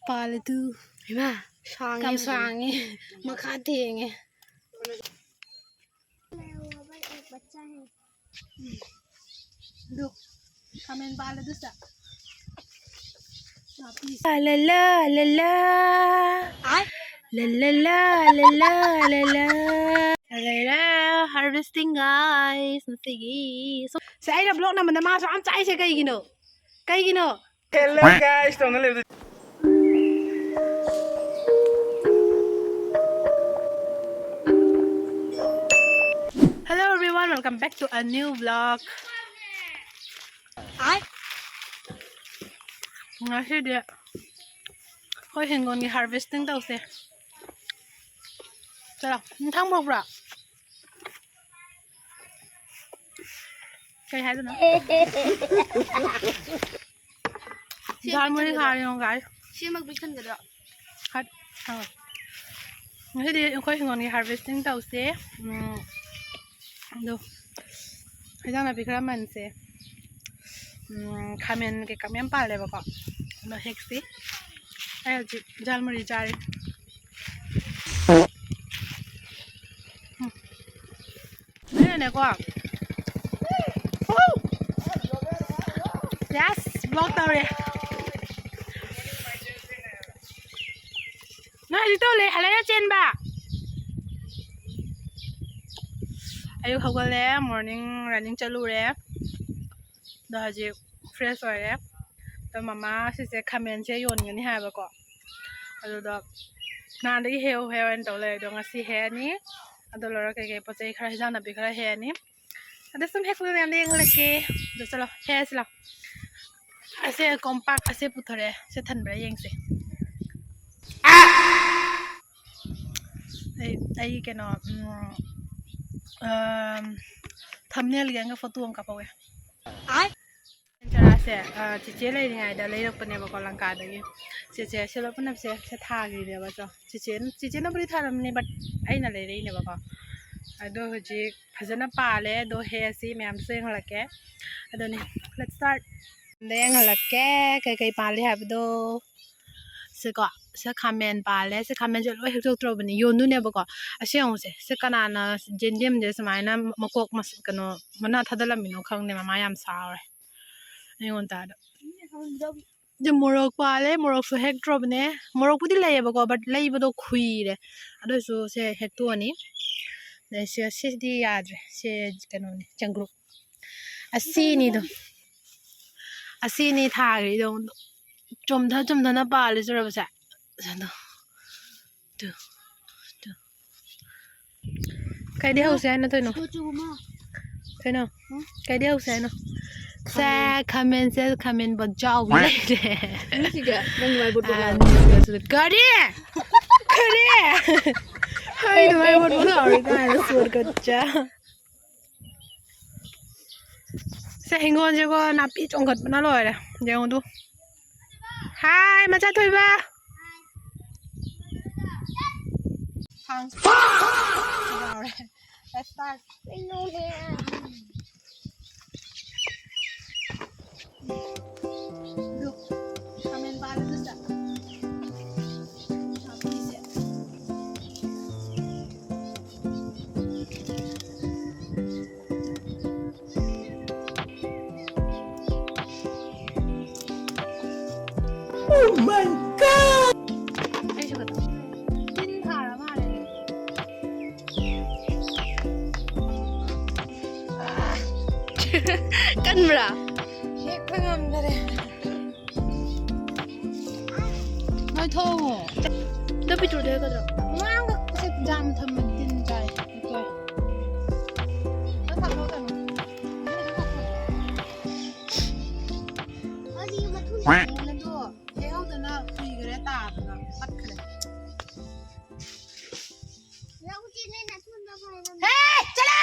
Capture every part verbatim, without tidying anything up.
ꯄꯥꯜꯂꯦ ꯇꯨ꯫ ꯏꯃꯥ, ꯁꯥꯡꯉꯦ ꯌꯥꯝ ꯐꯖꯅ꯫ ꯁꯥꯡꯉꯦ꯫ ꯃꯈꯥ ꯊꯦꯡꯉꯦ꯫ ꯑꯗꯨ ꯈꯥꯃꯦꯟ ꯄꯥꯜꯂꯦ ꯑꯗꯨꯁꯨ꯫ ꯅꯥꯄꯤ꯫ ꯂꯥ ꯂꯥ ꯂꯥ ꯂꯥ꯫ ꯑꯥꯏ꯫ ꯂꯥ ꯂꯥ ꯂꯥ ꯂꯥ ꯂꯥ ꯂꯥ꯫ ꯂꯩꯔꯦ, harvesting guys, ꯉꯁꯤꯒꯤ꯫ ꯁꯦ, ꯑꯩꯅ vlog ꯅꯝꯕꯗ ꯃꯥꯁꯨ ꯌꯥꯝ ꯆꯥꯏꯁꯦ ꯀꯩꯒꯤꯅꯣ? ꯀꯩꯒꯤꯅꯣ? Hello guys, ꯇꯧꯅ ꯂꯩꯕꯗꯨ꯫ Hello everyone, welcome back to a new vlog. ꯉꯁꯤꯗꯤ ꯑꯩꯈꯣꯏ ꯍꯤꯡꯒꯣꯜꯒꯤ harvesting ꯇꯧꯁꯦ꯫ ꯆꯠꯂꯣ, ꯏꯟꯊꯥꯡ ꯄꯨꯔꯛꯄ꯭ꯔꯣ? ꯀꯩ ꯍꯥꯏꯗꯣꯏꯅꯣ? ꯁꯤ ꯖꯥꯜ ꯃꯨꯔꯤ ꯄꯤꯛꯊꯟꯒꯗ꯭ꯔꯣ? ꯈꯥꯔꯤ ꯌꯦꯡꯉꯣ, guys꯫ ꯁꯤ ꯑꯃ ꯄꯤꯛꯊꯟꯒꯗ꯭ꯔꯣ? ꯍꯠ, ꯍꯪꯉꯣ꯫ ꯉꯁꯤꯗꯤ ꯑꯩꯈꯣꯏ ꯍꯤꯡꯒꯣꯜꯒꯤ harvesting ꯇꯧꯁꯦ꯫ ꯎꯝ, ꯑꯗꯣ ꯍꯦꯟꯖꯥꯡ ꯅꯥꯄꯤ ꯈꯔ ꯃꯟꯁꯦ꯫ ꯎꯝ, ꯈꯥꯃꯦꯟ ꯀꯩꯀꯥ ꯃꯌꯥꯝ ꯄꯥꯜꯂꯦꯕꯀꯣ꯫ ꯑꯗꯣ ꯍꯦꯛꯁꯤ꯫ ꯑꯩ ꯍꯧꯖꯤꯛ ꯖꯥꯜ ꯃꯨꯔꯤ ꯆꯥꯔꯤ꯫ ꯎꯝ꯫ ꯑꯩꯅꯅꯦꯀꯣ꯫ Yes, vlog ꯇꯧꯔꯦ꯫ ꯅꯣꯏ ꯍꯧꯖꯤꯛ ꯇꯧ ꯂꯩ, ꯍꯜꯂꯛꯏꯔ ꯆꯦꯟꯕ? ꯑꯌꯨꯛ ꯍꯧꯒꯠꯂꯦ, morning running ꯆꯠꯂꯨꯔꯦ꯫ ꯑꯗꯣ ꯍꯧꯖꯤꯛ fresh ꯑꯣꯏꯔꯦ꯫ ꯑꯗꯣ ꯃꯃꯥ ꯁꯤꯁꯦ ꯈꯥꯃꯦꯟꯁꯦ ꯌꯣꯟꯒꯅꯤ ꯍꯥꯏꯕꯀꯣ꯫ ꯑꯗꯨꯗꯣ ꯅꯍꯥꯟꯗꯒꯤ ꯍꯦꯛꯎ ꯍꯦꯛꯎ ꯍꯥꯏꯅ ꯇꯧ ꯂꯩꯔꯦ꯫ ꯑꯗꯣ ꯉꯁꯤ ꯍꯦꯛꯑꯅꯤ꯫ ꯑꯗꯨ ꯂꯣꯏꯔꯒ ꯀꯩꯀꯩ ꯄꯣꯠ ꯆꯩ ꯈꯔ, ꯍꯦꯟꯖꯥꯡ ꯅꯥꯄꯤ ꯈꯔ ꯍꯦꯛꯑꯅꯤ꯫ ꯑꯗꯣ ꯁꯨꯝ ꯍꯦꯛꯄꯗꯣ ꯃꯌꯥꯝꯗ ꯌꯦꯡꯍꯜꯂꯛꯀꯦ꯫ ꯑꯗꯣ ꯆꯠꯂꯣ, ꯍꯦꯛꯑꯁꯤ ꯂꯥꯎ꯫ ꯑꯁꯦ ꯀꯣꯝꯄꯥꯛ ꯑꯁꯦ ꯄꯨꯊꯣꯔꯛꯑꯦ꯫ ꯁꯦ ꯊꯟꯕ꯭ꯔꯥ ꯌꯦꯡꯁꯦ꯫ ꯑꯩ, ꯑꯩ ꯀꯩꯅꯣ, ꯎꯝ, ꯑꯝ, thumbnailꯒꯤ ꯑꯃꯒ photo ꯑꯃ ꯀꯥꯞꯍꯧꯒꯦ꯫ ꯆꯔꯥꯁꯦ, ꯑ, ꯆꯤꯆꯦ ꯂꯩꯔꯤꯉꯩꯗ ꯂꯩꯔꯛꯄꯅꯦꯕꯀꯣ, ꯂꯪꯀꯥꯗꯒꯤ꯫ ꯆꯤꯆꯦ ꯁꯦ ꯂꯣꯏ ꯄꯨꯟꯅꯁꯦ, ꯁꯦ ꯊꯥꯈꯤꯅꯦꯕ꯫ ꯆꯤꯆꯦ, ꯆꯤꯆꯦꯅꯕꯨꯗꯤ ꯊꯥꯔꯝꯅꯤ, but ꯑꯩꯅ ꯂꯩꯔꯛꯏꯅꯦꯕꯀꯣ꯫ ꯑꯗꯣ ꯍꯧꯖꯤꯛ ꯐꯖꯅ ꯄꯥꯜꯂꯦ꯫ ꯑꯗꯣ ꯍꯦꯛꯑꯁꯤ, ꯃꯌꯥꯝꯁꯨ ꯌꯦꯡꯍꯜꯂꯛꯀꯦ꯫ ꯑꯗꯨꯅꯤ, let's start꯫ ꯗ ꯌꯦꯡꯍꯜꯂꯛꯀꯦ ꯀꯩꯀꯩ ꯄꯥꯜꯂꯤ ꯍꯥꯏꯕꯗꯣ꯫ ꯁꯤꯀꯣ, ꯁꯤ ꯈꯥꯃꯦꯟ ꯄꯥꯜꯂꯦ꯫ ꯁꯤ ꯈꯥꯃꯦꯟꯁꯦ ꯂꯣꯏ ꯍꯦꯛꯇꯣꯛꯇ꯭ꯔꯕꯅꯤ, ꯌꯣꯟꯗꯣꯏꯅꯦꯕꯀꯣ꯫ ꯑꯁꯤ ꯌꯦꯡꯉꯨꯁꯦ, ꯁꯤ ꯀꯅꯥꯅ ꯌꯦꯟꯗꯦꯝꯁꯦ ꯁꯨꯃꯥꯏꯅ ꯃꯀꯣꯛ ꯃꯁ-, ꯀꯩꯅꯣ, ꯃꯅꯥ ꯊꯥꯗꯠꯂꯝꯃꯤꯅꯣ ꯈꯪꯗꯦ, ꯃꯃꯥ ꯌꯥꯝ ꯁꯥꯎꯔꯦ ꯑꯩꯉꯣꯟꯗ꯫ ꯑꯗ ꯃꯣꯔꯣꯛ ꯄꯥꯜꯂꯦ, ꯃꯣꯔꯣꯛꯁꯨ ꯍꯦꯛꯇ꯭ꯔꯕꯅꯦ꯫ ꯃꯣꯔꯣꯛꯄꯨꯗꯤ ꯂꯩꯌꯦꯕꯀꯣ, but ꯂꯩꯕꯗꯣ ꯈꯨꯏꯔꯦ꯫ ꯑꯗꯨ ꯑꯣꯏꯁꯨ ꯁꯦ ꯍꯦꯛꯇꯣꯛꯑꯅꯤ꯫ ꯑꯗꯩ ꯁꯤ, ꯁꯤꯗꯤ ꯌꯥꯗ꯭ꯔꯦ꯫ ꯁꯦ ꯀꯩꯅꯣꯅꯦ, ꯆꯪꯒ꯭ꯔꯨꯞ꯫ ꯑꯁꯤꯅꯤꯗꯣ꯫ ꯑꯁꯤꯅꯤ ꯊꯥꯈ꯭ꯔꯤꯗꯣ꯫ ꯆꯣꯝꯊ ꯆꯣꯝꯊꯅ ꯄꯥꯜꯂꯦ ꯆꯨꯔꯕꯁꯦ꯫ ꯑꯗꯣ꯫ ꯇꯨ꯫ ꯇꯨ꯫ ꯀꯩꯗꯤ ꯍꯧꯁꯦ ꯍꯥꯏꯅꯣ ꯇꯣꯏꯅꯣ? ꯇꯨ ꯆꯨꯝꯃꯣ꯫ ꯀꯩꯅꯣ? ꯍꯨꯝ? ꯀꯩꯗꯤ ꯍꯧꯁꯦ ꯍꯥꯏꯅꯣ? ꯁꯦ, ꯈꯥꯃꯦꯟ꯫ ꯈꯥꯃꯦꯟꯁꯦ, ꯈꯥꯃꯦꯟ ꯕꯣꯟꯖꯥꯎꯕꯤ ꯂꯩꯔꯦ꯫ ꯃꯤꯁꯤꯒ ꯅꯪ ꯃꯥꯏ ꯕꯣꯠ ꯕꯣꯠ ꯑꯥ, ꯂꯥꯎꯔꯦ꯫ ꯃꯤꯁꯤꯒꯁꯨ ꯀꯔꯤ? ꯀꯔꯤ? ꯑꯩ ꯃꯥꯏ ꯕꯣꯠ ꯕꯣꯠ ꯂꯥꯎꯔꯦ ꯀꯥꯏꯅ ꯁꯣꯠꯀꯠꯆ꯫ ꯁꯦ, ꯍꯤꯡꯒꯣꯜꯁꯦꯀꯣ, ꯅꯥꯄꯤ ꯆꯣꯡꯈꯠꯄꯅ ꯂꯣꯏꯔꯦ꯫ ꯌꯦꯡꯉꯨ ꯑꯗꯨ꯫ ꯍꯥꯏ, ꯃꯆꯥ ꯊꯣꯏꯕ꯫ ꯊꯥꯡ-, ꯌꯥꯎꯔꯦ꯫ Let's start. ꯑꯗꯨ ꯈꯥꯃꯦꯟ ꯄꯥꯜꯂꯤꯗꯨꯗ ꯅꯥꯄꯤꯁꯦ꯫ Oh my God! ꯑꯩꯁꯨ ꯈꯇꯪ꯫ ꯇꯤꯟ ꯊꯥꯔ ꯃꯥꯜꯂꯦ꯫ ꯀꯟꯕ꯭ꯔꯥ? ꯍꯦꯛꯄ ꯉꯝꯗꯔꯦ꯫ ꯅꯣꯏ ꯊꯣꯛꯑꯣ꯫ ꯑꯗꯣ ꯄꯤꯇ꯭ꯔꯨꯗꯣ ꯍꯦꯛꯀꯗ꯭ꯔꯣ? ꯉꯥꯡꯒ ꯖꯥꯝ ꯊꯝꯕ ꯇꯤꯟ ꯆꯥꯏ꯫ ꯂꯣꯏ꯫ ꯅꯪ ꯊꯝꯃꯣ ꯀꯩꯅꯣ꯫ ꯑꯗꯨ ꯍꯦꯛꯍꯧꯗꯅ ꯀꯨꯏꯈ꯭ꯔꯦ ꯇꯥꯗꯅ ꯄꯠꯈ꯭ꯔꯦ꯫ ꯍꯦ, ꯆꯠꯂꯣ!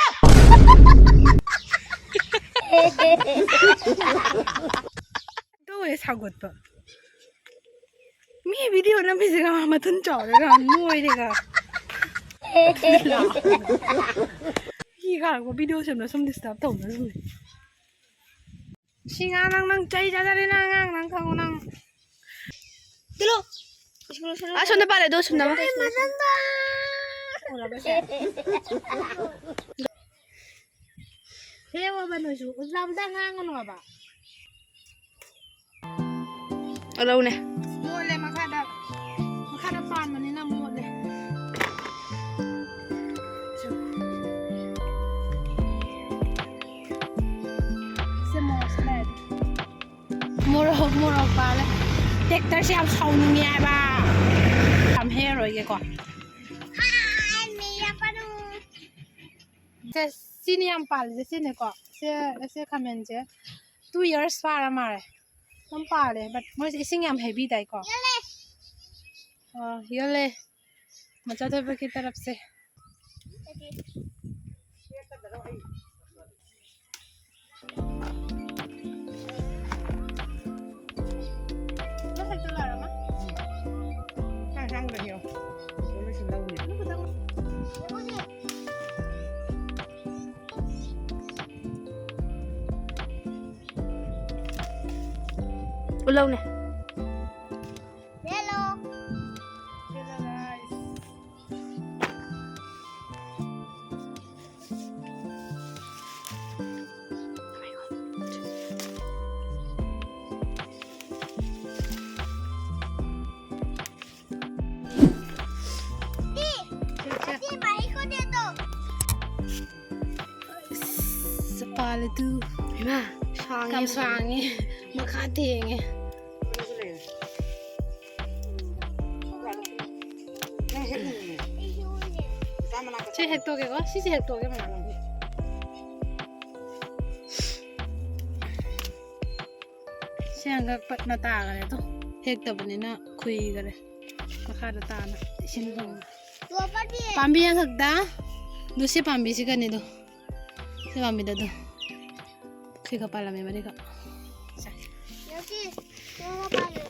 ꯇꯧꯋꯦ ꯁꯥꯎꯒꯠꯄ꯫ ꯃꯤ video ꯅꯝꯃꯤꯁꯦꯒ ꯃꯊꯨꯟ ꯆꯥꯎꯔꯦꯒ ꯅꯣꯏꯔꯦꯒ꯫ ꯃꯤ ꯀꯥꯔꯛꯄ video ꯁꯦꯝꯕꯗ ꯁꯨꯝ disturb ꯇꯧꯅ ꯁꯨꯝ꯫ ꯁꯤ ꯉꯥꯡ ꯅꯪ, ꯅꯪ ꯆꯩ ꯆꯥꯖꯔꯦ ꯅꯪ, ꯉꯥꯡ ꯅꯪ ꯈꯪꯉꯣ ꯅꯪ꯫ ꯆꯠꯂꯣ꯫ ꯑꯁꯣꯝꯗ ꯄꯥꯜꯂꯦ, ꯑꯗꯣ ꯁꯨꯝꯅꯕ꯫ ꯎꯔꯕꯁꯦ? ꯍꯦꯛꯑꯣꯕ ꯅꯣꯏꯁꯨ, ꯎꯖꯥ ꯎꯖꯥ ꯉꯥꯡꯒꯅꯣꯕ꯫ ꯂꯧꯅꯦ꯫ ꯃꯣꯠꯂꯦ ꯃꯈꯥꯗ, ꯃꯈꯥꯗ ꯄꯥꯟꯕꯅꯤꯅ ꯃꯣꯠꯂꯦ꯫ ꯁꯦ ꯃꯣꯔꯣꯛꯁꯦ ꯂꯩꯔꯗꯤ꯫ ꯃꯣꯔꯣꯛ, ꯃꯣꯔꯣꯛ ꯄꯥꯜꯂꯦ꯫ ꯇ꯭ꯔꯦꯛꯇꯔꯁꯦ ꯌꯥꯝ ꯁꯥꯎꯅꯤꯡꯉꯦ ꯍꯥꯏꯕ꯫ ꯌꯥꯝ ꯍꯦꯛꯑꯔꯣꯏꯒꯦꯀꯣ꯫ ꯁꯦ, ꯁꯤꯅꯤ ꯌꯥꯝ ꯄꯥꯜꯂꯤꯁꯦ, ꯁꯤꯅꯤꯀꯣ꯫ ꯁꯦ, ꯁꯦ ꯈꯥꯃꯦꯟꯁꯦ two years ꯐꯥꯔ ꯃꯥꯜꯂꯦ꯫ ꯑꯗꯨꯝ ꯄꯥꯜꯂꯦ, but ꯃꯣꯏꯁꯦ ꯏꯁꯤꯡ ꯌꯥꯝ ꯍꯩꯕꯤꯗꯥꯏꯀꯣ? ꯑꯥ, ꯌꯣꯜꯂꯦ꯫ ꯃꯆꯥ ꯊꯣꯏꯕꯒꯤ ꯇꯔꯞꯁꯦ꯫ ꯎꯂꯧꯅꯦ꯫ Hello. Hello, guys. ꯄꯥꯜꯂꯦ ꯇꯨ꯫ ꯍꯩꯃꯥ, ꯁꯥꯡꯉꯦ꯫ ꯌꯥꯝ ꯁꯥꯡꯉꯦ꯫ ꯃꯈꯥ ꯊꯦꯡꯉꯦ꯫ ꯁꯤ ꯍꯦꯛꯇꯣꯛꯀꯦꯀꯣ, ꯁꯤꯁꯦ ꯍꯦꯛꯇꯣꯛꯑꯒꯦ ꯃꯌꯥꯝ꯫ ꯁꯤ ꯍꯟꯗꯛ ꯄꯠꯅ ꯇꯥꯈꯔꯦ ꯑꯗꯣ, ꯍꯦꯛꯇꯕꯅꯤꯅ ꯈꯨꯏꯈꯔꯦ꯫ ꯃꯈꯥꯗ ꯇꯥꯅ ꯏꯁꯤꯡ ꯐꯪꯉꯦ꯫ ꯄꯥꯝꯕꯤ ꯑꯃꯈꯛꯇ, ꯑꯗꯨ ꯁꯤ ꯄꯥꯝꯕꯤꯁꯤꯒꯅꯤꯗꯣ꯫ ꯁꯤ ꯄꯥꯝꯕꯤꯗ ꯑꯗꯨ꯫ ꯁꯤꯒ ꯄꯥꯜꯂꯝꯃꯦ ꯃꯔꯤꯒ꯫ ꯁꯦ꯫ ꯌꯣꯁꯤ, ꯅꯪ ꯄꯥꯜꯂꯨ꯫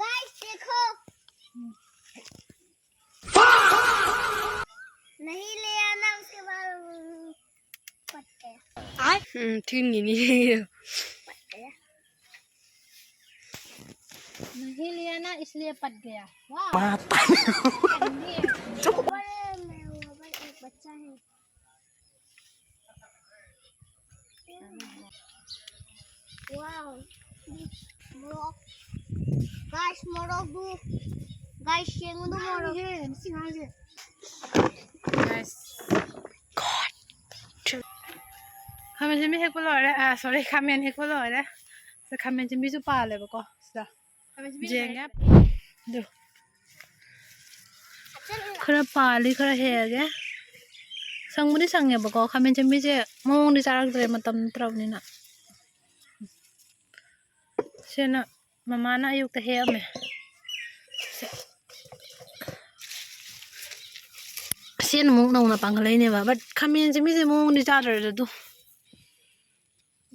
Guys, देखो। नहीं ले आना, उसके बाद पट गया। ꯎꯝ, ꯊꯤꯟꯒꯤꯅꯤ꯫ पट गया। नहीं लिया ना, इसलिए पट गया। वाह। माता। बड़े में वो भाई एक बच्चा है। Wow. Morok. Guys, morok du. Guys, yeng du morok. Guys. Khamen simi hek polo ore. Ah, sorry, khamen hek polo ore. Sa khamen simi su pale ba ko. Sa. ꯌꯦꯡꯒꯦ꯫ ꯑꯗꯨ ꯈꯔ ꯄꯥꯜꯂꯤ, ꯈꯔ ꯍꯦꯛꯑꯒꯦ꯫ ꯁꯪꯕꯨꯗꯤ ꯁꯪꯉꯦꯕꯀꯣ, ꯈꯥꯃꯦꯟ ꯁꯦꯝꯕꯤꯁꯦ ꯃꯑꯣꯡꯗꯤ ꯆꯥꯔꯛꯇ꯭ꯔꯦ, ꯃꯇꯝ ꯅꯠꯇ꯭ꯔꯕꯅꯤꯅ꯫ ꯁꯤꯅ ꯃꯃꯥꯅ ꯑꯌꯨꯛꯇ ꯍꯦꯛꯑꯝꯃꯦ꯫ ꯁꯦ꯫ ꯁꯤꯅ ꯑꯃꯨꯛ ꯅꯧꯅ ꯄꯥꯟꯈꯠꯂꯛꯏꯅꯦꯕ꯫ But ꯈꯥꯃꯦꯟ ꯁꯦꯝꯕꯤꯁꯦ ꯃꯑꯣꯡꯗꯤ ꯆꯥꯗ꯭ꯔꯦꯗ ꯑꯗꯨ꯫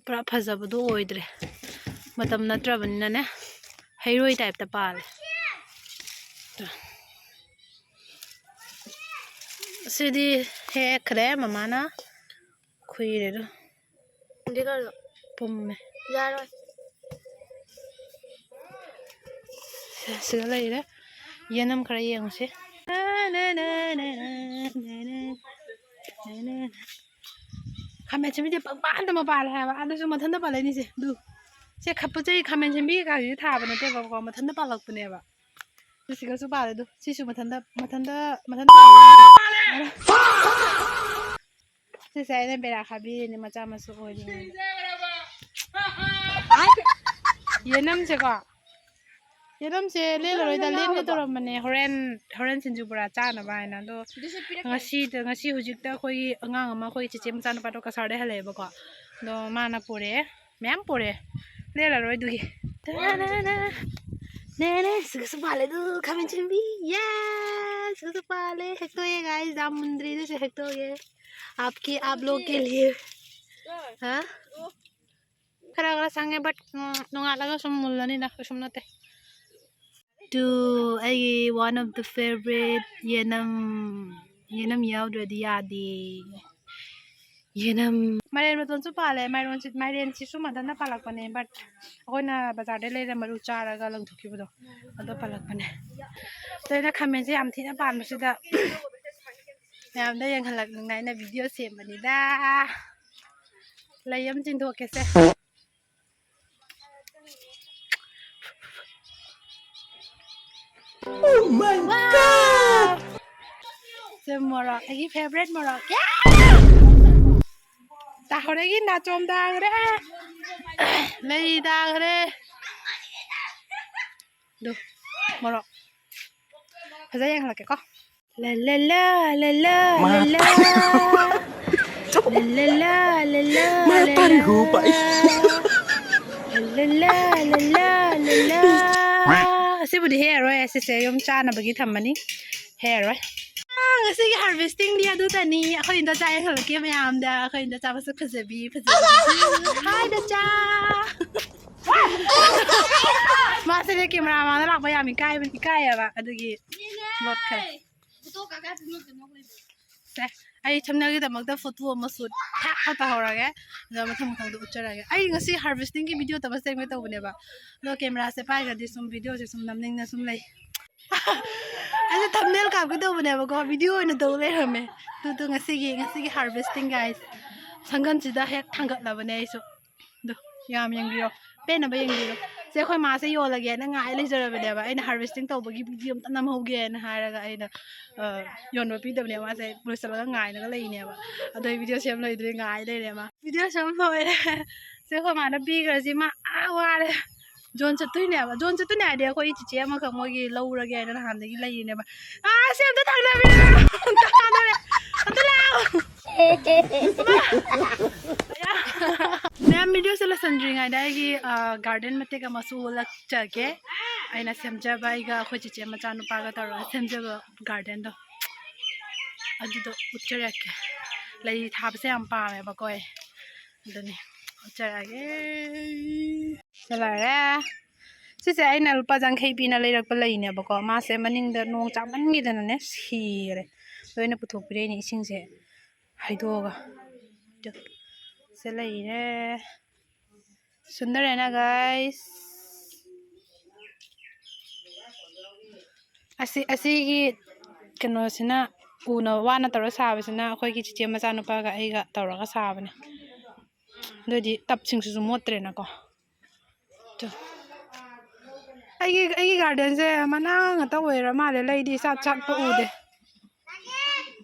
ꯄꯨꯔꯥ ꯐꯖꯕꯗꯣ ꯑꯣꯏꯗ꯭ꯔꯦ, ꯃꯇꯝ ꯅꯠꯇ꯭ꯔꯕꯅꯤꯅꯅꯦ꯫ ꯍꯩꯔꯣꯏ type ꯇ ꯄꯥꯜꯂꯦ꯫ ꯁꯤꯗꯤ ꯍꯦꯛꯈ꯭ꯔꯦ ꯃꯃꯥꯅ꯫ ꯈꯨꯏꯔꯦ ꯑꯗꯨ꯫ ꯄꯨꯝꯃꯦ꯫ ꯌꯥꯔꯣꯏ꯫ ꯁꯤꯗ ꯂꯩꯔꯦ꯫ ꯌꯦꯅꯝ ꯈꯔ ꯌꯦꯡꯉꯨꯁꯤ꯫ ꯈꯥꯃꯦꯟ ꯁꯦꯝꯕꯤꯁꯦ ꯄꯪꯄꯥꯟꯗ ꯑꯃ ꯄꯥꯜꯂꯦ ꯍꯥꯏꯕ꯫ ꯑꯗꯨꯁꯨ ꯃꯊꯟꯇ ꯄꯥꯜꯂꯛꯏꯅꯤꯁꯦ꯫ ꯑꯗꯨ ꯁꯦ ꯈ-, ꯄꯣꯠ ꯆꯩ ꯈꯥꯃꯦꯟ ꯁꯦꯝꯕꯤ ꯀꯩꯀꯥꯁꯤꯗꯤ ꯊꯥꯕ ꯅꯠꯇꯦꯕꯀꯣ, ꯃꯊꯟꯇ ꯄꯥꯜꯂꯛꯄꯅꯦꯕ꯫ ꯑꯗꯨ ꯁꯤꯒꯁꯨ ꯄꯥꯜꯂꯦ꯫ ꯑꯗꯨ ꯁꯤꯁꯨ ꯃꯊꯟꯇ, ꯃꯊꯟꯇ, ꯃꯊꯟꯇ ꯄꯥꯜꯂꯦ꯫ ꯁꯤꯁꯦ ꯑꯩꯅ ꯕꯦꯔꯥ ꯈꯥꯕꯤꯔꯤꯅꯦ, ꯃꯆꯥ ꯃꯁꯨ ꯑꯣꯏꯔꯤꯉꯩꯗ꯫ ꯌꯦꯅꯝꯁꯦꯀꯣ, ꯌꯦꯅꯝꯁꯦ ꯂꯦꯜꯂꯔꯣꯏꯗ, ꯂꯦꯟꯒꯦ ꯇꯧꯔꯝꯕꯅꯦ, ꯍꯣꯔꯦꯟ, ꯍꯣꯔꯦꯟ ꯁꯤꯡꯖꯨ ꯕꯣꯔꯥ ꯆꯥꯅꯕ ꯍꯥꯏꯅ꯫ ꯑꯗꯣ ꯉꯁꯤꯗ, ꯉꯁꯤ ꯍꯧꯖꯤꯛꯇ ꯑꯩꯈꯣꯏꯒꯤ ꯑꯉꯥꯡ ꯑꯃ, ꯑꯩꯈꯣꯏ ꯆꯦꯆꯦ ꯃꯆꯥꯅꯨꯄꯥꯗꯣ ꯀꯁꯥꯔꯗꯩ ꯍꯜꯂꯛꯑꯦꯕꯀꯣ꯫ ꯑꯗꯣ ꯃꯥꯅ ꯄꯨꯔꯛꯑꯦ, ꯃꯌꯥꯝ ꯄꯨꯔꯛꯑꯦ, ꯂꯦꯜꯂꯔꯣꯏ ꯑꯗꯨꯒꯤ꯫ ꯇꯅꯥꯅꯥ꯫ ꯅꯦꯅꯦ, ꯁꯤꯒꯁꯨ ꯄꯥꯜꯂꯦ ꯑꯗꯨ, ꯈꯥꯃꯦꯟ ꯁꯦꯝꯕꯤ꯫ Yes, ꯁꯤꯒꯁꯨ ꯄꯥꯜꯂꯦ꯫ ꯍꯦꯛꯇꯣꯛꯑꯦ guys, ꯌꯥꯝ ꯃꯨꯟꯗ꯭ꯔꯤ ꯑꯗꯨꯁꯨ ꯍꯦꯛꯇꯣꯛꯑꯒꯦ꯫ आपके, आप लोग के लिए। ꯍꯥ? ꯈꯔ ꯈꯔ ꯁꯪꯉꯦ, but, ꯎꯝ, ꯅꯣꯡꯉꯥꯜꯂꯒ ꯁꯨꯝ ꯃꯨꯜꯂꯅꯤꯗ, ꯀꯩꯁꯨꯝ ꯅꯠꯇꯦ꯫ ꯇꯨ, ꯑꯩꯒꯤ one of the favourite ꯌꯦꯅꯝ, ꯌꯦꯅꯝ ꯌꯥꯎꯗ꯭ꯔꯗꯤ ꯌꯥꯗꯦ꯫ ꯌꯦꯅꯝ꯫ ꯃꯥꯏꯔꯦꯟ ꯃꯇꯣꯟꯁꯨ ꯄꯥꯜꯂꯦ꯫ ꯃꯥꯏꯔꯣꯟꯁꯤ-, ꯃꯥꯏꯔꯦꯟꯁꯤꯁꯨ ꯃꯊꯟꯇ ꯄꯥꯜꯂꯛꯄꯅꯦ, but ꯑꯩꯈꯣꯏꯅ ꯕꯖꯥꯔꯗꯩ ꯂꯩꯔ ꯃꯔꯨ ꯆꯥꯔꯒ ꯂꯪꯊꯣꯛꯈꯤꯕꯗꯣ, ꯑꯗꯣ ꯄꯥꯜꯂꯛꯄꯅꯦ꯫ ꯑꯗꯣ ꯑꯩꯅ ꯈꯥꯃꯦꯟꯁꯦ ꯌꯥꯝ ꯊꯤꯅ ꯄꯥꯟꯕꯁꯤꯗ ꯃꯌꯥꯝꯗ ꯌꯦꯡꯍꯜꯂꯛꯅꯤꯡꯉꯥꯏꯅ video ꯁꯦꯝꯕꯅꯤꯗ꯫ ꯂꯩ ꯑꯃ ꯆꯤꯡꯊꯣꯛꯀꯦꯁꯦ꯫ Oh my God! ꯁꯦ ꯃꯣꯔꯣꯛ, ꯑꯩꯒꯤ favourite ꯃꯣꯔꯣꯛ꯫ ꯇꯥꯍꯧꯔꯦꯒꯤ ꯅꯥꯆꯣꯝ ꯇꯥꯈ꯭ꯔꯦ꯫ ꯂꯩ ꯇꯥꯈ꯭ꯔꯦ꯫ ꯑꯗꯨ ꯃꯣꯔꯣꯛ꯫ ꯐꯖ ꯌꯦꯡꯍꯜꯂꯛꯀꯦꯀꯣ꯫ ꯂ ꯂ ꯂ, ꯂ ꯂ, ꯃꯥ ꯂ ꯂ꯫ ꯂ ꯂ ꯂ, ꯂ ꯂ, ꯃꯥ ꯂ ꯂ꯫ ꯄꯥꯔꯤ ꯍꯨ ꯄꯥꯏ꯫ ꯂ ꯂ ꯂ, ꯂ ꯂ, ꯂ ꯂ꯫ ꯑꯁꯤꯕꯨꯗꯤ ꯍꯦꯛꯑꯔꯣꯏ, ꯑꯁꯤꯁꯦ ꯌꯨꯝ ꯆꯥꯅꯕꯒꯤ ꯊꯝꯃꯅꯤ, ꯍꯦꯛꯑꯔꯣꯏ꯫ ꯑꯥ, ꯉꯁꯤꯒꯤ harvesting ꯗꯤ ꯑꯗꯨꯇꯅꯤ꯫ ꯑꯩꯈꯣꯏ ꯏꯟꯗꯣꯆꯥ ꯌꯦꯡꯍꯜꯂꯛꯀꯦ ꯃꯌꯥꯝꯗ꯫ ꯑꯩꯈꯣꯏ ꯏꯟꯗꯣꯆꯥ ꯃꯁꯛ ꯐꯖꯕꯤ, ꯐꯖꯕꯤ꯫ Hi ꯗꯣꯆꯥ꯫ ꯃꯥꯁꯦ ꯀꯦꯃꯦꯔꯥ ꯃꯥꯡꯗ ꯂꯥꯛꯄ ꯌꯥꯝ ꯏꯀꯥꯏꯕ, ꯏꯀꯥꯏꯌꯦꯕ, ꯑꯗꯨꯒꯤ ꯂꯣꯠꯈ꯭ꯔꯦ꯫ ꯁꯦ, ꯑꯩ thumbnail ꯒꯤꯗꯃꯛꯇ photo ꯑꯃ shoot ꯊꯥꯛ ꯇꯧꯍꯧꯔꯒꯦ, ꯑꯗꯨꯒ ꯃꯊꯪ ꯃꯊꯪꯗ ꯎꯠꯆꯔꯒꯦ꯫ ꯑꯩ ꯉꯁꯤ harvesting ꯒꯤ video ꯇꯃꯛ ꯁꯦꯝꯒꯦ ꯇꯧꯕꯅꯦꯕ, ꯑꯗꯣ ꯀꯦꯃꯦꯔꯥꯁꯦ ꯄꯥꯏꯈ꯭ꯔꯗꯤ ꯁꯨꯝ video ꯁꯦ ꯁꯨꯝ ꯅꯝꯅꯤꯡꯅ ꯁꯨꯝ ꯂꯩ꯫ ꯑꯩꯁꯦ thumbnail ꯀꯥꯞꯀꯦ ꯇꯧꯕꯅꯦꯕꯀꯣ, video ꯑꯣꯏꯅ ꯇꯧ ꯂꯩꯔꯝꯃꯦ꯫ ꯑꯗꯨꯗꯣ ꯉꯁꯤꯒꯤ, ꯉꯁꯤꯒꯤ harvesting, guys, ꯁꯪꯒꯝꯁꯤꯗ ꯍꯦꯛ ꯊꯥꯡꯒꯠꯂꯕꯅꯦ ꯑꯩꯁꯨ꯫ ꯑꯗꯣ ꯌꯥꯝ ꯌꯦꯡꯕꯤꯔꯣ, ꯄꯦꯟꯅꯕ ꯌꯦꯡꯕꯤꯔꯣ꯫ ꯁꯦ, ꯑꯩꯈꯣꯏ ꯃꯥꯁꯦ ꯌꯣꯜꯂꯒꯦꯅ ꯉꯥꯏ ꯂꯩꯖꯔꯕꯅꯦꯕ꯫ ꯑꯩꯅ harvesting ꯇꯧꯕꯒꯤ video ꯑꯝꯇ ꯅꯝꯍꯧꯒꯦꯅ ꯍꯥꯏꯔꯒ ꯑꯩꯅ, ꯑ, ꯌꯣꯟꯕ ꯄꯤꯗꯕꯅꯦꯕ꯫ ꯃꯥꯁꯦ ꯂꯣꯏꯁꯤꯜꯂꯒ ꯉꯥꯏꯔꯒ ꯂꯩꯅꯦꯕ꯫ ꯑꯗꯣ ꯑꯩ video ꯁꯦꯝ ꯂꯣꯏꯗ꯭ꯔꯤ, ꯉꯥꯏ ꯂꯩꯔꯦ ꯃꯥ꯫ Video ꯁꯦꯝ ꯂꯣꯏꯔꯦ꯫ ꯁꯦ, ꯑꯩꯈꯣꯏ ꯃꯥꯅ ꯄꯤꯈ꯭ꯔꯁꯤ, ꯃꯥ ꯑꯥ ꯋꯥꯔꯦ꯫ ꯖꯣꯟ ꯆꯠꯇꯣꯏꯅꯦꯕ꯫ ꯖꯣꯟ ꯆꯠꯇꯣꯏꯅꯦ ꯍꯥꯏꯗꯤ ꯑꯩꯈꯣꯏ ꯆꯤꯆꯦ ꯑꯃꯈꯛ ꯃꯣꯏꯒꯤ ꯂꯧꯔꯒꯦ ꯍꯥꯏꯅ ꯅꯍꯥꯟꯗꯒꯤ ꯂꯩꯔꯤꯅꯦꯕ꯫ ꯑꯥ, ꯁꯦ ꯑꯝꯇ ꯊꯥꯡꯗꯕꯤꯔꯣ꯫ ꯑꯝꯇ ꯊꯥꯡꯗꯕꯤꯔꯣ꯫ ꯑꯝꯇ ꯂꯥꯛꯑꯣ꯫ ꯃꯌꯥꯝ, video ꯁꯦ ꯂꯣꯏꯁꯤꯟꯗ꯭ꯔꯤꯉꯩꯗ ꯑꯩꯒꯤ, ꯑ, garden ꯃꯇꯦꯛ ꯑꯃꯁꯨ ꯎꯠꯂꯛꯆꯒꯦ꯫ ꯑꯩꯅ ꯁꯦꯝꯖꯕ, ꯑꯩꯒ ꯑꯩꯈꯣꯏ ꯆꯤꯆꯦ ꯃꯆꯥꯅꯨꯄꯥꯒ ꯇꯧꯔꯒ ꯁꯦꯝꯖꯕ garden ꯗꯣ꯫ ꯑꯗꯨꯗꯣ ꯎꯠꯆꯔꯛꯀꯦ꯫ ꯂꯩ ꯊꯥꯕꯁꯦ ꯌꯥꯝ ꯄꯥꯝꯃꯦꯕꯀꯣ ꯑꯩ꯫ ꯑꯗꯨꯅꯤ, ꯎꯠꯆꯔꯛꯑꯒꯦ꯫ ꯁꯤ ꯂꯩꯔꯦ꯫ ꯁꯤꯁꯦ ꯑꯩꯅ ꯂꯨꯄꯥ ꯌꯥꯡꯈꯩ ꯄꯤꯅ ꯂꯩꯔꯛꯄ ꯂꯩꯅꯦꯕꯀꯣ꯫ ꯃꯥꯁꯦ ꯃꯅꯤꯡꯗ ꯅꯣꯡ ꯆꯥꯃꯟꯈꯤꯗꯅꯅꯦ ꯁꯤꯈꯔꯦ꯫ ꯑꯗꯣ ꯑꯩꯅ ꯄꯨꯊꯣꯛꯄꯤꯔꯛꯏꯅꯦ ꯏꯁꯤꯡꯁꯦ ꯍꯩꯗꯣꯛꯑꯒ꯫ ꯁꯤ ꯂꯩꯔꯦ꯫ ꯁꯨꯟꯗꯔꯦꯅ, guys꯫ ꯑꯁꯤ, ꯑꯁꯤꯒꯤ ꯀꯩꯅꯣꯁꯤꯅ, ꯎꯅ ꯋꯥꯅ ꯇꯧꯔ ꯁꯥꯕꯁꯤꯅ ꯑꯩꯈꯣꯏꯒꯤ ꯆꯤꯆꯦ ꯃꯆꯥꯅꯨꯄꯥꯒ ꯑꯩꯒ ꯇꯧꯔꯒ ꯁꯥꯕꯅꯦ꯫ ꯑꯗꯨꯑꯣꯏꯗꯤ ꯇꯞꯁꯤꯡꯁꯤꯁꯨ ꯃꯣꯠꯇ꯭ꯔꯦꯅꯀꯣ꯫ ꯇꯨ꯫ ꯑꯩꯒꯤ, ꯑꯩꯒꯤ gardenꯁꯦ ꯃꯅꯥ ꯉꯥꯛꯇ ꯑꯣꯏꯔ ꯃꯥꯜꯂꯦ, ꯂꯩꯗꯤ ꯏꯁꯥꯠ ꯁꯥꯠꯄ ꯎꯗꯦ꯫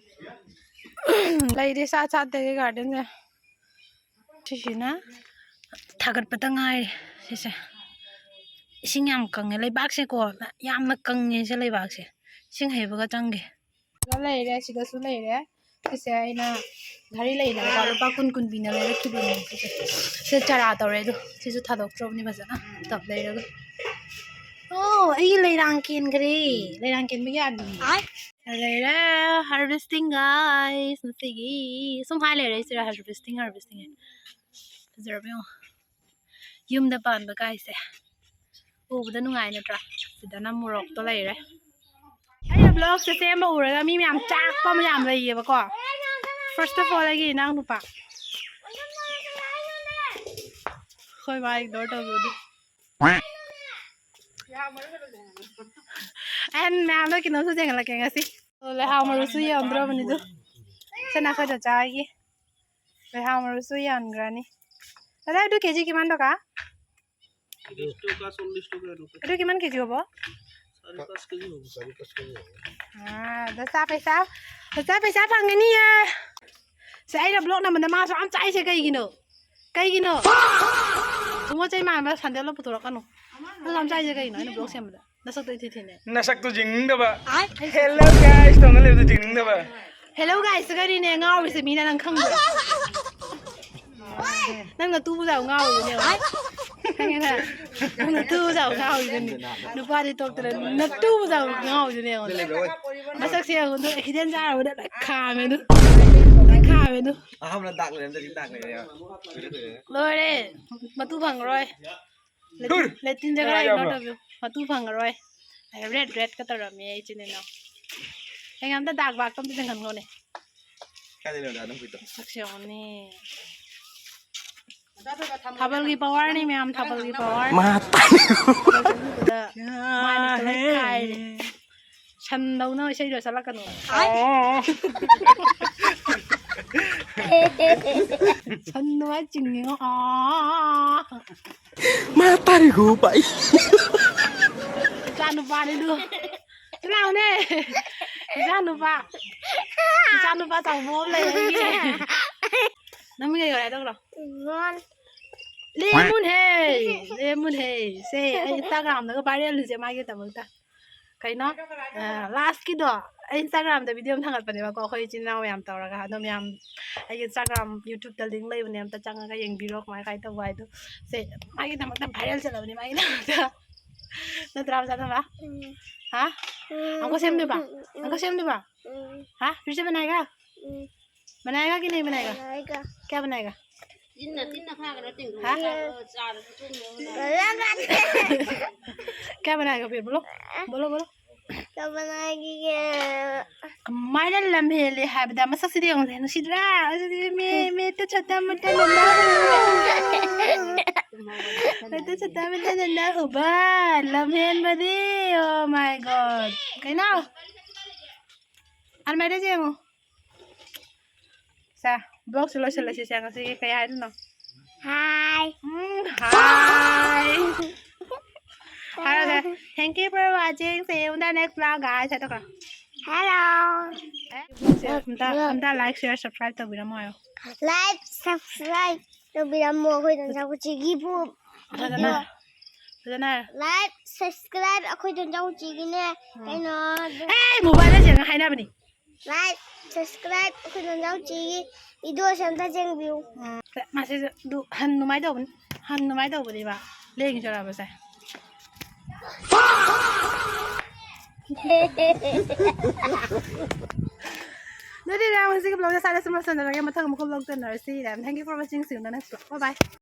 ꯂꯩꯗꯤ ꯏꯁꯥꯠ ꯁꯥꯠꯇꯦ ꯑꯩꯒꯤ gardenꯁꯦ꯫ ꯁꯤꯁꯤꯅ ꯊꯥꯒꯠꯄꯇ ꯉꯥꯏꯔꯦ꯫ ꯁꯤꯁꯦ ꯏꯁꯤꯡ ꯌꯥꯝ ꯀꯪꯉꯦ ꯂꯩꯕꯥꯛꯁꯦꯀꯣ, ꯌꯥꯝꯅ ꯀꯪꯉꯦ ꯁꯤ ꯂꯩꯕꯥꯛꯁꯦ, ꯏꯁꯤꯡ ꯍꯩꯕꯒ ꯆꯪꯒꯦ꯫ ꯁꯤꯗ ꯂꯩꯔꯦ, ꯁꯤꯗꯁꯨ ꯂꯩꯔꯦ꯫ ꯁꯤꯁꯦ ꯑꯩꯅ ꯘꯔꯤ ꯂꯩꯅꯕꯀꯣ, ꯂꯨꯄꯥ ꯀꯨꯟ ꯀꯨꯟ ꯄꯤꯅ ꯂꯩꯔꯛꯈꯤꯕꯅꯦ꯫ ꯁꯤꯁꯦ, ꯁꯤꯁꯦ ꯆꯔꯥ ꯇꯧꯔꯦ꯫ ꯑꯗꯨ ꯁꯤꯁꯨ ꯊꯥꯗꯣꯛꯇ꯭ꯔꯕꯅꯤ ꯐꯖꯅ꯫ ꯇꯞ ꯂꯩꯔꯒ꯫ ꯑꯣ, ꯑꯩꯒꯤ ꯂꯩꯔꯥꯡ ꯀꯦꯟꯈ꯭ꯔꯦ꯫ ꯂꯩꯔꯥꯡ ꯀꯦꯟꯕ ꯌꯥꯗꯦ꯫ ꯂꯩꯔꯦ, harvesting, guys꯫ ꯉꯁꯤꯒꯤ ꯁꯨꯝ ꯍꯥꯏ ꯂꯩꯔꯦ ꯁꯤꯗ, harvesting, harvesting꯫ ꯐꯖꯔꯕ ꯌꯦꯡꯉꯣ꯫ ꯌꯨꯝꯗ ꯄꯥꯟꯕ ꯀꯥꯏꯁꯦ ꯎꯕꯗ ꯅꯨꯡꯉꯥꯏ ꯅꯠꯇ꯭ꯔꯥ? ꯁꯤꯗꯅ ꯃꯣꯔꯣꯛꯇꯣ ꯂꯩꯔꯦ꯫ ꯑꯩꯅ vlogꯁꯦ ꯁꯦꯝꯕ ꯎꯔꯒ ꯃꯤ ꯃꯌꯥꯝ ꯆꯥꯛꯄ ꯃꯌꯥꯝ ꯂꯩꯌꯦꯕꯀꯣ꯫ First of all, ꯑꯩꯒꯤ ꯏꯅꯥꯎꯅꯨꯄꯥ꯫ ꯑꯩꯈꯣꯏ ꯃꯥ ignore ꯇꯧꯕꯤꯌꯨ꯫ ꯑꯩ ꯃꯌꯥꯝꯗ ꯀꯩꯅꯣꯁꯨ ꯌꯦꯡꯍꯜꯂꯛꯀꯦ ꯉꯁꯤ꯫ ꯂꯩꯍꯥꯎ ꯃꯔꯨꯁꯨ ꯌꯦꯡꯉꯝꯗ꯭ꯔꯕꯅꯤꯗꯣ꯫ ꯁꯅꯥ ꯑꯩꯈꯣꯏꯗ ꯆꯥꯒꯤ꯫ ꯂꯩꯍꯥꯎ ꯃꯔꯨꯁꯨ ꯌꯥꯟꯈ꯭ꯔꯅꯤ꯫ দাদা, এইটো কেজি কিমান টকা? ত্ৰিশ টকা, চল্লিছ টকা এনেকুৱা। এইটো কিমান কেজি হ'ব? চাৰি পাঁচ কেজি হ'ব। চাৰি পাঁচ কেজি হ'ব। ꯑꯥ, ꯄꯩꯁꯥ, ꯄꯩꯁꯥ, ꯄꯩꯁꯥ, ꯄꯩꯁꯥ ꯐꯪꯒꯅꯤꯌꯦ꯫ ꯁꯦ, ꯑꯩꯅ vlog ꯅꯝꯕꯗ ꯃꯥꯁꯨ ꯌꯥꯝ ꯆꯥꯏꯁꯦ ꯀꯩꯒꯤꯅꯣ? ꯀꯩꯒꯤꯅꯣ? ꯊꯨꯝꯃꯣ ꯆꯩ ꯃꯥꯟꯕ ꯁꯟꯗꯦꯜꯗꯣ ꯄꯨꯊꯣꯔꯛꯀꯅꯨ꯫ ꯅꯪ ꯌꯥꯝ ꯆꯥꯏꯁꯦ ꯀꯩꯒꯤꯅꯣ ꯑꯩꯅ vlog ꯁꯦꯝꯕꯗ? ꯅꯁꯛꯇꯣ ꯏꯊꯤ ꯊꯤꯅꯦ꯫ ꯅꯁꯛꯇꯣ ꯌꯦꯡꯅꯤꯡꯗꯕ꯫ ꯑꯩ Hello guys ꯇꯧꯅ ꯂꯩꯕꯗꯣ ꯌꯦꯡꯅꯤꯡꯗꯕ꯫ Hello guys ꯒꯅꯤꯅꯦ ꯉꯥꯎꯔꯤꯁꯦ ꯃꯤꯅ, ꯅꯪ ꯈꯪꯕ꯭ꯔꯥ? ꯅꯪ ꯅꯇꯨꯕꯨ ꯌꯥꯝ ꯉꯥꯎꯔꯤꯗꯨꯅꯦ꯫ ꯈꯪꯉꯦꯅ? ꯅꯪ ꯅꯇꯨꯕꯨ ꯌꯥꯝ ꯉꯥꯎꯔꯤꯗꯨꯅꯦ꯫ ꯅꯨꯄꯥꯗꯤ ꯇꯣꯛꯇꯅ ꯅꯇꯨꯕꯨ ꯌꯥꯝ ꯉꯥꯎꯔꯤꯗꯨꯅꯦ ꯑꯩꯉꯣꯟꯗ꯫ ꯃꯁꯛꯁꯦ ꯌꯦꯡꯉꯨ, ꯑꯗꯨ accident ꯆꯥꯔꯕꯗ ꯂꯣꯏ ꯈꯥꯝꯃꯦ ꯑꯗꯨ꯫ ꯂꯣꯏ ꯈꯥꯝꯃꯦ ꯑꯗꯨ꯫ ꯑꯍꯥꯟꯕꯗ ꯗꯥꯛ ꯂꯩꯔꯝꯗ꯭ꯔꯗꯤ ꯗꯥꯛ ꯂꯩꯔꯦ꯫ ꯂꯣꯏꯔꯦ꯫ ꯃꯇꯨ ꯐꯪꯉꯔꯣꯏ꯫ ꯂꯦꯇꯤꯟ, ꯍꯨꯔ! ꯂꯦꯇꯤꯟꯁꯦ ꯈꯔ ꯀꯅꯥ ignore ꯌꯥꯎꯕ꯭ꯔꯣ? ꯇꯧꯕꯤꯌꯨ꯫ ꯃꯇꯨ ꯐꯪꯉꯔꯣꯏ꯫ Red, redꯀ ꯇꯧꯔꯝꯃꯦ ꯏꯆꯤꯟ ꯏꯅꯥꯎ꯫ ꯑꯩ ꯑꯝꯇ ꯗꯥꯛ ꯕꯥꯛꯇ ꯑꯝꯇ ꯆꯪꯍꯟꯈꯣꯅꯦ꯫ ꯀꯥꯏꯗꯩꯅꯣ ꯑꯗꯥ ꯅꯪ ꯐꯨꯔꯤꯠꯇꯣ? ꯁꯛꯁꯦ ꯌꯦꯡꯉꯨꯅꯦ꯫ ꯊꯥꯕꯜꯒꯤ ꯄꯋꯥꯔꯅꯤ ꯃꯌꯥꯝ, ꯊꯥꯕꯜꯒꯤ ꯄꯋꯥꯔ꯫ ꯃꯥ ꯃꯥꯏ ꯃꯤꯠꯇ ꯂꯣꯏ ꯀꯥꯏꯔꯦ꯫ ꯁꯟꯗꯧꯅ ꯏꯁꯩꯗꯣ ꯁꯛꯂꯛꯀꯅꯨ꯫ ꯁꯟ ꯅꯨꯡꯉꯥꯏ ꯆꯤꯡꯉꯤꯉꯣ꯫ ꯑꯥ꯫ ꯃꯥ ꯇꯥꯔꯤꯒꯣ ꯄꯥꯏ꯫ ꯏꯆꯥ ꯅꯨꯄꯥꯅꯤꯗꯨ꯫ ꯁꯤ ꯂꯥꯎꯅꯦ꯫ ꯏꯆꯥ ꯅꯨꯄꯥ꯫ ꯏꯆꯥ ꯅꯨꯄꯥ ꯆꯥꯎꯕ ꯑꯃ ꯂꯩ ꯑꯩꯒꯤ꯫ ꯅꯃꯤꯡ ꯀꯩ ꯀꯧꯋꯦ ꯍꯥꯏꯗꯧꯔꯣ? ꯂꯦꯃꯨꯟ ꯍꯦ꯫ ꯂꯦꯃꯨꯟ ꯍꯦ꯫ ꯁꯦ ꯑꯩ Instagram-ꯗꯒ viral-ꯁꯦ ꯃꯥꯒꯤꯗꯃꯛꯇ꯫ ꯀꯩꯅꯣ? ꯑ, last-ꯀꯤꯗꯣ ꯑꯩ Instagram-ꯗ video ꯑꯃ ꯊꯥꯒꯠꯄꯅꯦꯕꯀꯣ, ꯑꯩꯈꯣꯏ ꯏꯆꯤꯟ ꯏꯅꯥꯎ ꯃꯌꯥꯝ ꯇꯧꯔꯒ꯫ ꯑꯗꯣ ꯃꯌꯥꯝ ꯑꯩꯒꯤ Instagram, YouTube-ꯇ link ꯂꯩꯕꯅꯦ, ꯑꯝꯇ ꯆꯪꯉꯒ ꯌꯦꯡꯕꯤꯔꯣ ꯀꯃꯥꯏ ꯀꯃꯥꯏ ꯇꯧꯕ ꯍꯥꯏꯗꯣ꯫ ꯁꯦ ꯃꯥꯒꯤꯗꯃꯛꯇ viral ꯆꯠꯂꯕꯅꯦ ꯃꯥꯒꯤꯗꯃꯛꯇ꯫ ꯅꯠꯇ꯭ꯔꯥ ꯃꯆꯥ ꯊꯝꯕ? ꯍꯥ? ꯑꯃꯨꯛꯀ ꯁꯦꯝꯗꯣꯏꯕ? ꯑꯃꯨꯛꯀ ꯁꯦꯝꯗꯣꯏꯕ? ꯍꯥ? ꯐꯤꯔꯁꯦ ꯕꯅꯥꯏꯒ? ꯕꯅꯥꯏꯒ ꯀꯤ ꯅꯍꯤ ꯕꯅꯥꯏꯒ? ꯀꯌꯥ ꯕꯅꯥꯏꯒ? ꯍꯥ? ꯀꯌꯥ ꯕꯅꯥꯏꯒ ꯐꯤꯔ ꯕꯣꯂꯣ? ꯕꯣꯂꯣ, ꯕꯣꯂꯣ꯫ ꯀꯃꯥꯏꯅ ꯂꯝ ꯍꯦꯜꯂꯤ ꯍꯥꯏꯕꯗ ꯃꯁꯛꯁꯤꯗꯤ ꯌꯦꯡꯉꯨꯅꯦ, ꯅꯨꯡꯁꯤꯗ꯭ꯔꯥ? ꯑꯗꯨꯗꯤ ꯃꯦ, ꯃꯦ ꯇ ꯆꯠꯇ ꯃꯠꯇ ꯅꯟꯗꯥ ꯍꯨꯕ꯫ ꯃꯦ ꯇ ꯆꯠꯇ ꯃꯠꯇ ꯅꯟꯗꯥ ꯍꯨꯕ꯫ ꯂꯝ ꯍꯦꯟꯕꯗꯤ, oh my God꯫ ꯀꯩꯅꯣ? ꯑꯜꯃꯥꯏꯗ ꯌꯦꯡꯉꯨ꯫ ꯁꯦ, vlog-ꯁꯦ ꯂꯣꯏꯁꯤꯜꯂꯁꯤ ꯁꯦ, ꯉꯁꯤꯒꯤ ꯀꯩ ꯍꯥꯏꯗꯣꯏꯅꯣ? Hi. Um, hi. ꯍꯥꯏꯔꯣꯁꯦ, "Thank you for watching. See you in the next vlog, guys." ꯍꯥꯏꯗꯣꯛꯈ꯭ꯔꯣ꯫ Hello. ꯑꯦ, vlog-ꯁꯦ ꯑꯝꯇ, ꯑꯝꯇ like, share, subscribe ꯇꯧꯕꯤꯔꯝꯃꯣ ꯍꯥꯏꯌꯣ꯫ Like, subscribe ꯇꯧꯕꯤꯔꯝꯃꯣ ꯑꯩꯈꯣꯏ ꯗꯣꯟ ꯆꯥꯎꯈꯠꯁꯤꯒꯤ ꯄꯨ-, ꯐꯖꯅ, ꯐꯖꯅ ꯍꯥꯏꯔꯣ꯫ Like, subscribe ꯑꯩꯈꯣꯏ ꯗꯣꯟ ꯆꯥꯎꯈꯠꯁꯤꯒꯤꯅꯦ꯫ ꯀꯩꯅꯣ, ꯑꯦ, mobile legend ꯍꯥꯏꯅꯕꯅꯤ꯫ Like, subscribe ꯑꯩꯈꯣꯏ ꯗꯣꯟ ꯆꯥꯎꯈꯠꯁꯤꯒꯤ video-ꯁꯦ ꯑꯝꯇ ꯌꯦꯡꯕꯤꯌꯨ꯫ ꯃꯥꯁꯦ ꯑꯗꯨ ꯍꯟ ꯅꯨꯡꯃꯥꯏ ꯇꯧꯕꯅꯤ, ꯍꯟ ꯅꯨꯡꯃꯥꯏ ꯇꯧꯕꯅꯦꯕ ꯂꯦꯡ ꯆꯣꯔꯛꯑꯕꯁꯦ꯫ ꯑꯗꯨꯗꯤ ꯃꯌꯥꯝ ꯉꯁꯤꯒꯤ vlog-ꯁꯦ ꯁ꯭ꯋꯥꯏꯗ ꯁꯨꯝ ꯂꯣꯏꯁꯤꯟꯖꯔꯒꯦ꯫ ꯃꯊꯪ ꯑꯃꯨꯛꯀ vlog ꯊꯦꯡꯅꯔꯁꯤ꯫ Thank you for watching. See you in the next vlog. Bye bye.